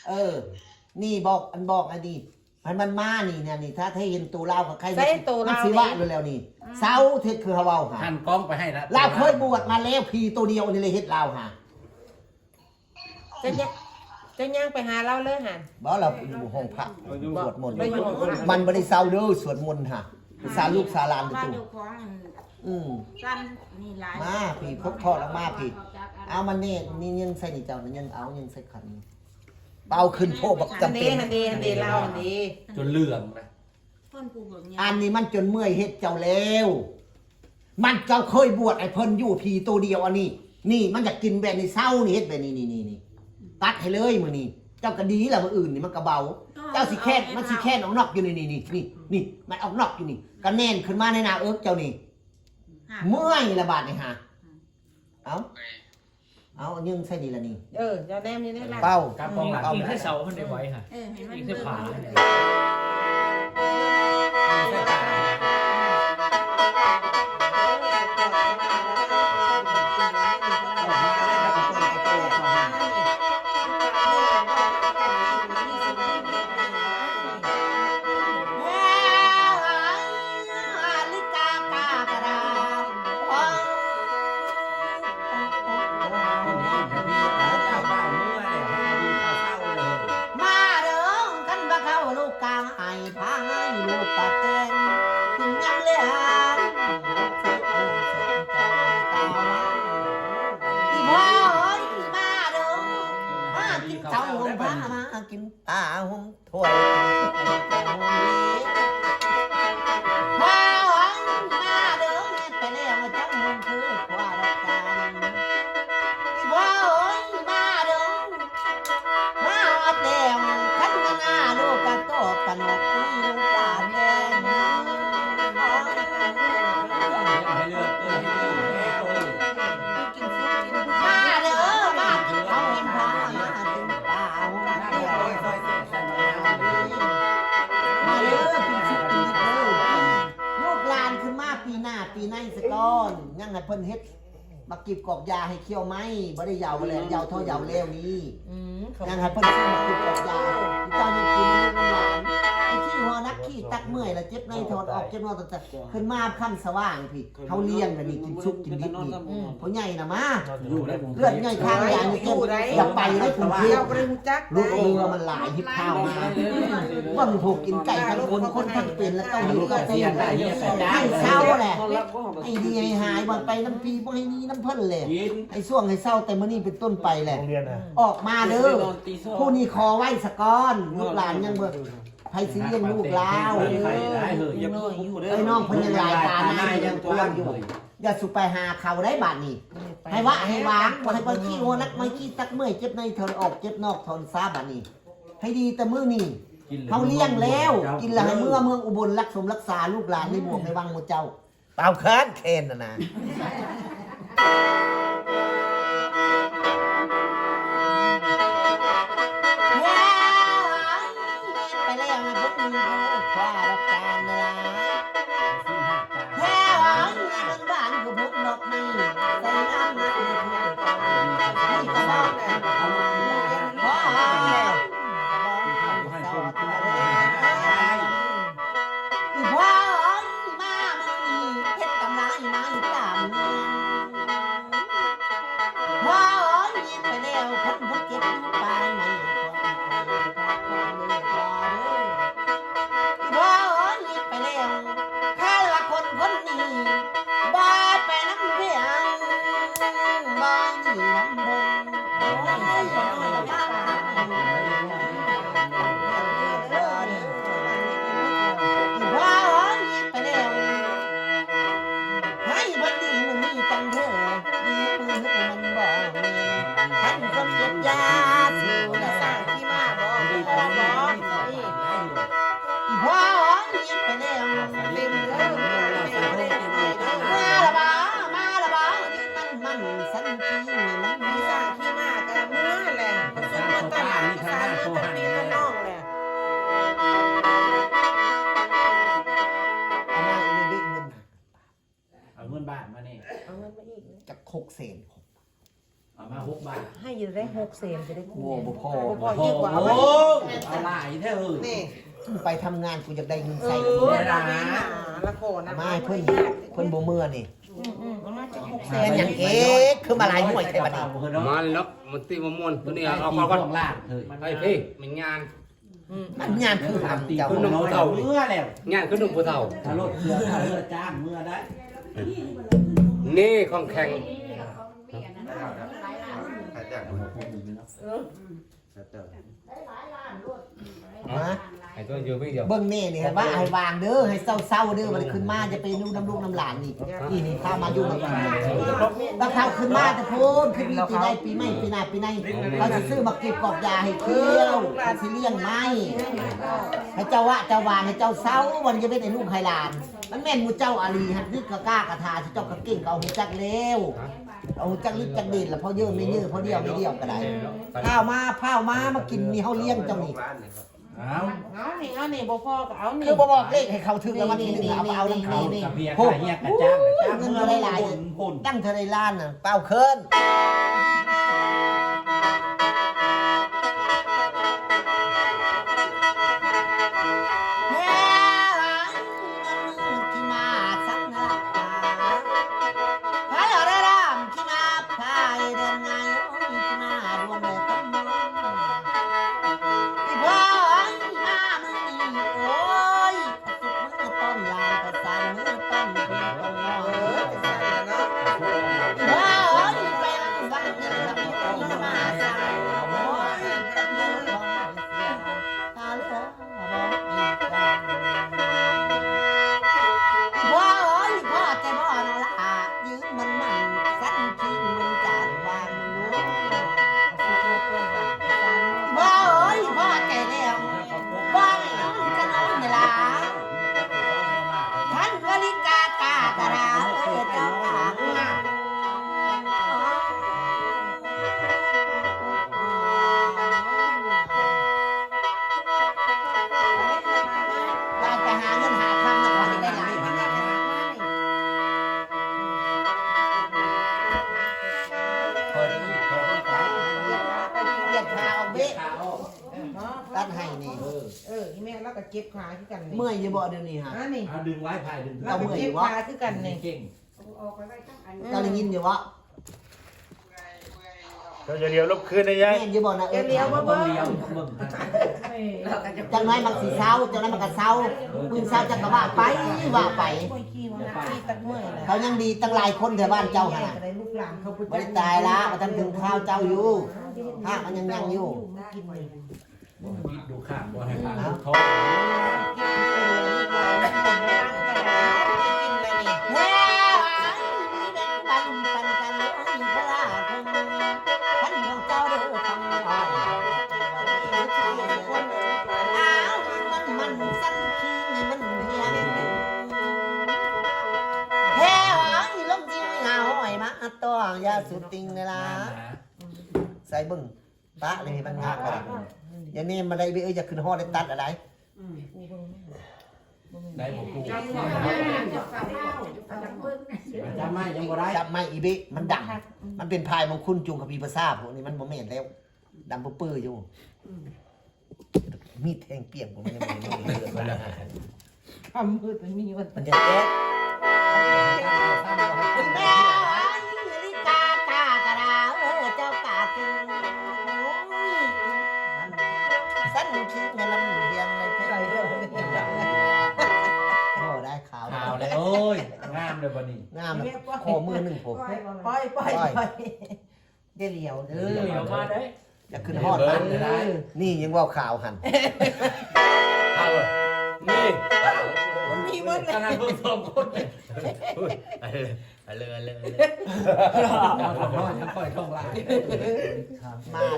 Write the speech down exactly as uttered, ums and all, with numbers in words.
เออ นี่บอก อันบอกอันนี้ มัน มันมานี่เนี่ยนี่ ถ้า ถ้าเห็นตัวลาวก็ใคร ใส่ตัวลาว มันสิว่า นี่ อยู่แล้วนี่ อืม เซาเฮ็ดคือเฮาเว้าหา หันกล้องไปให้ละ ลาวเคยบวชมาแล้ว ผีตัวเดียวนี่เลยเฮ็ดลาวหา จะย่าง จะย่างไปหาลาวเลยหั่น บ่ ลาวอยู่ห้องพระ บ่ สวดมนต์ ไปอยู่ห้องพระ มันบ่ได้เซาเด้อ สวดมนต์หา สาลูกสาหลาน มา ประตู เจ้าของอัน อืม สั้นนี่หลาย มาพี่ พกทอดออกมาพี่ เอามาเนตร มีเงินใส่นี่เจ้า เงินเอา เงินใส่ขัน เป่าขึ้นโพบักจำเป็น อันเด อันเด อันเด ลาวอันเด จนเหลืองนะ คนผู้เบิ่งเนี่ย อันนี้มันจนเมื่อยเฮ็ดเจ้าแล้ว มันเจ้าเคยบวชให้เพิ่นอยู่ผีตัวเดียวอันนี้ นี่มันอยากกินแบบนี้เซานี่ เฮ็ดแบบนี้ นี่ นี่ นี่ ตัดให้เลยมื้อนี้ เจ้าก็ดีล่ะ มื้ออื่นนี่มันก็เบา เจ้าสิแค้น มันสิแค้นออกนอกอยู่นี่ นี่ นี่ นี่ นี่ มันออกนอกอยู่นี่ ก็แน่นขึ้นมาในหน้าเอิกเจ้านี่ เมื่อยละบาดนี่ฮะ เอ้า เอายิงใส่นี่ละนี่ เออ เจ้าแนมอยู่ในหลัง เป่า กระป๋องหลัง เป่า กินแค่เสามันได้ไหวค่ะ เออ ให้มัน กินแค่ เบิ่ง ผาเนี่ย มาเด้อ คันบ่เข้าลูกกลาง ให้พาให้ลูกปากแกง ถึงยามแลง อีพ่อเอ้ย มาเด้อ มากินข้าวห่มผ้า มากินปลาห่มถ้วย พ่อเอ้ย มาเด้อ ไปแล้วเจ้าห่มคือควาดอกจาน อีพ่อเอ้ย มาเด้อ มาฮอดแล้ว คันมาหน้าลูกกะโตกกะนก มีลูกกาแดง มาเด้อ มากินข้าวเห็นพา มากินปลา มาเด้อ กินซุปกินเด้อ ลูกหลานขึ้นมาปีหน้าปีในซะก่อน ยังให้เพิ่นเฮ็ด บักกิบกอกยาให้เคี้ยวไหม บ่ได้เหยาแล้ว เหยาเท่าเหยาแล้วนี่ อืม ขอบคุณ ยังให้เพิ่นซื้อบักกิบกอกยา เจ้ายังกินลูกน้ำหลาน ไอ้ขี้หัวนักขี้ตักเมื่อยละเจ็บในถอนออก เจ็บนอกตั้งแต่ขึ้นมาค่ำสว่างพี่ เขาเลี้ยงกันนี่ กินซุปกินดิบนี่ อืม พ่อใหญ่น่ะมา อยู่ได้ผม เลือดใหญ่ข้างยานี่เต็ม อย่าไปเลยกรุงเทพฯ เจ้าบ่ได้รู้จัก ลูกเรือมันหลาย หิบข้าวมา ว่ามันผูกกินไก่ทั้งคน คนทั้งเป็น แล้วก็มีเลือดเต็ม ให้เศร้าแหละ ไอ้ดีให้หาย วันไปน้ำพีบ่ให้มีน้ำเพิ่นแหละ กิน ไอ้ช่วงให้เศร้าแต่มื้อนี้เป็นต้นไปแหละ โรงเรียนนะ ออกมาเด้อ ผู้นี้ขอไว้สะก่อน ลูกหลานยังบ่ ไผสิเลี้ยงลูกลาว ไข่ได้เหย อย่าพูดผมหมดเด้อ ไอ้น้องเพิ่นยังหลายตาหน้ายังกว้างอยู่ อย่าสุไปหาเขาได้บาดนี้ ให้วะให้วาง บ่ให้เพิ่นขี้หัวนัก ไม่ขี้ตักเมื่อย เจ็บในถอนออก เจ็บนอกถอนซาบาดนี้ ให้ดีแต่มื้อนี้ กินแล้ว เฮาเลี้ยงแล้ว เจ้า กินแล้วให้เมือเมืองอุบลรักสมรักษาลูกหลานในบวกในวังหมู่เจ้า เป่าแคนแคนน่ะนะ ไปแล้วนะพวกมึงพวกข้าราชการเวลา แถวนี้มันบ้านอยู่พวกนกนี่ ใส่น้ำมาเพื่อนกัน นี่ก็บอกแล้ว พ่อ อีพ่อเอ้ย มามื้อนี้เฮ็ดกำไรไม้ตามเงิน พ่อเอ้ย เฮ็ดไปแล้ว คนบ่เจ็บอยู่ปลายไม้ พ่อเอ้ย เฮ็ดไปแล้ว ข้าว่าคนคนนี้ บ่ไปนำเพียง บ่หนีนำเบิ่ง โอ้ย พ่อเอ้ย ไปแล้ว ให้วันดีมื้อนี้จังเถอะ ดีมื้อมันบ่แม่น คันคนเก็บยาสูบ สร้างที่มาบ่ บ่ บ่ นี่ อีพ่อเอ้ย ไปแล้ว เต็มเลย มาละบ่า มาละบ่า นี่มัน มันสันตินี่มัน มีสร้างที่มาก็เมือแหละ ประชุมมาต้อนรับอีสานเมือต้นพี่ต้นน้องแหละ เอามาอีกนิดนึง เอาเงินบ้านมานี่ เอาเงินมาอีกนะ จักหกแสน เอา มาหกบาท ให้อยู่ได้หกแสนจะได้ โอ้บ่พอ บ่พออีกว่า โอ้เอาหลายแท้เฮ้ย นี่ ไปทำงานกูอยากได้เงิน เอ ใส่ อ กู เราไปหาละโขนนะ มาให้เพิ่นเพิ่นบ่เมื่อนี่ อืมอืมเอามาจากหกแส เงิ น นหยังเอกคือมาหลายหน่วยแท้บัดนี้ มาเลยเนาะมันตีมาม่วนตัวนี้เอา เอา เข้า ก่ ก่ อ อน น ล่างเฮ้ย ไอ้พี่มันงาน มันงานคือทำเจ้า คือหนุ่มผู้เฒ่าเมื่อแล้ว งานคือหนุ่มผู้เฒ่า ถ้ารถเรือถ้าเรือจ้างเมื่อได้ นี่ของแข็ง ฮะ ไอ้ตัวอยู่ไม่เดียว เบิ่งแม่นี่ว่าให้วางเด้อให้เศร้าๆเด้อมันขึ้นมาจะไปอยู่นำลูกนำหลานนี่นี่นี่ข้ามาอยู่นำ ตาข้าวขึ้นมาแต่โพนขึ้นมีปีใดปีใหม่ปีหน้าปีในเขาสิซื้อมาเก็บกอกยาให้เที่ยวสิเลี้ยงไม้ให้เจ้าวะเจ้าวางให้เจ้าเศร้าวันจะเป็นไอ้ลูกไฮลาน มันแม่นหมู่เจ้าอาลีฮะนึกกะกล้ากะทาที่เจ้ากะเก่งก็เอาหูจักแล้วเอาหูจักลิบจักเด่นละเพราะเยอะไม่เยอะเพราะเดียวไม่เดียวก็ได้ข้าวมาข้าวมามากินนี่เฮาเลี้ยงเจ้านี่ อ้าว เอานี่เอานี่บ่พอก็เอานี่ คือบ่บอกเลขให้เขาถือแล้ววันที่หนึ่งเอาไปเอาน้ำเขา นี่กับเบียร์ข้าเฮียกระจ้างกระจ้าง เงิน เมื่อ บ่ ได้ ได้หลาย คนคน ตั้งเท่าไรล้านน่ะเป้าเคิน ตัดให้นี่ เอออีแม่เราก็เจ็บขาคือกัน เมื่อยอยู่บ่เดี๋ยวนี้ฮะ อันนี้ เอาดึงไว้ไผ่ดึง เราก็เจ็บขาคือกันนี่ เก่ง เจ้าได้ยินอยู่บ่ เจ้าจะเลี้ยวลบคืนได้ยัง แม่นอยู่บ่นะเออ เดี๋ยวเลี้ยวมา ต้อง เบิ่ง เลี้ยวเบิ่ง จังน้อยมันสิเศร้าจังน้อยมันก็เศร้ามึงเศร้าจังก็ว่าไปว่าไป ขี่ตักเมื่อยนะ เขายังดีตั้งหลายคนแถวบ้านเจ้าขนาด ลูกหลานเขา บ่ได้ตายละมาทันถึงข้าวเจ้าอยู่หากมันยังยังอยู่ กินเลย ดูข้างบ่ให้ข้างเขา แม่มีแบ่งปันปันกันเลยพระคุณท่านของเจ้าเด้อทำน้อยอ้าวมันมันสั้นขี้มันเพียงแฮ่ลงจิ้วหาหอยมาต้องยาสุติงเลยล่ะใส่เบิ่ง ปะเลยมันหักไปละอย่าเนมมาได้เว้ยเอ้ยอย่าขึ้นฮอดได้ตัดอะไร ได้บ่กูจำไม่ยังบ่ได้ จับไม้อีเบะมันดำมันเป็นพายมงคุณจุงกับปีภาษาพวกนี้มันบ่แม่นแล้วดำปื้อๆอยู่มีดแทงเปียกผมยังไม่รู้เลย ทำมือตัวนี้มัน มันจะแก้แม่ลิกากากะดาเออเจ้ากาจึงสั้นคิดในลำเลียงในเพลงโอ้ได้ข่าว ข่าวเลยโอ้ยงามเลยบัดนี้ งามเลยขอมือหนึ่งผม ปล่อยปล่อยปล่อยเดี๋ยวเลี้ยวเด้อ เดี๋ยวมาได้ อยากขึ้นฮอดมันนี่ยังว่าข่าวหัน เอาเลยนี่ มันมีมัน ขนาดเพิ่งสองคน อะไรอะไรอะไร มาทองน้อยยังปล่อยทองหลาย มา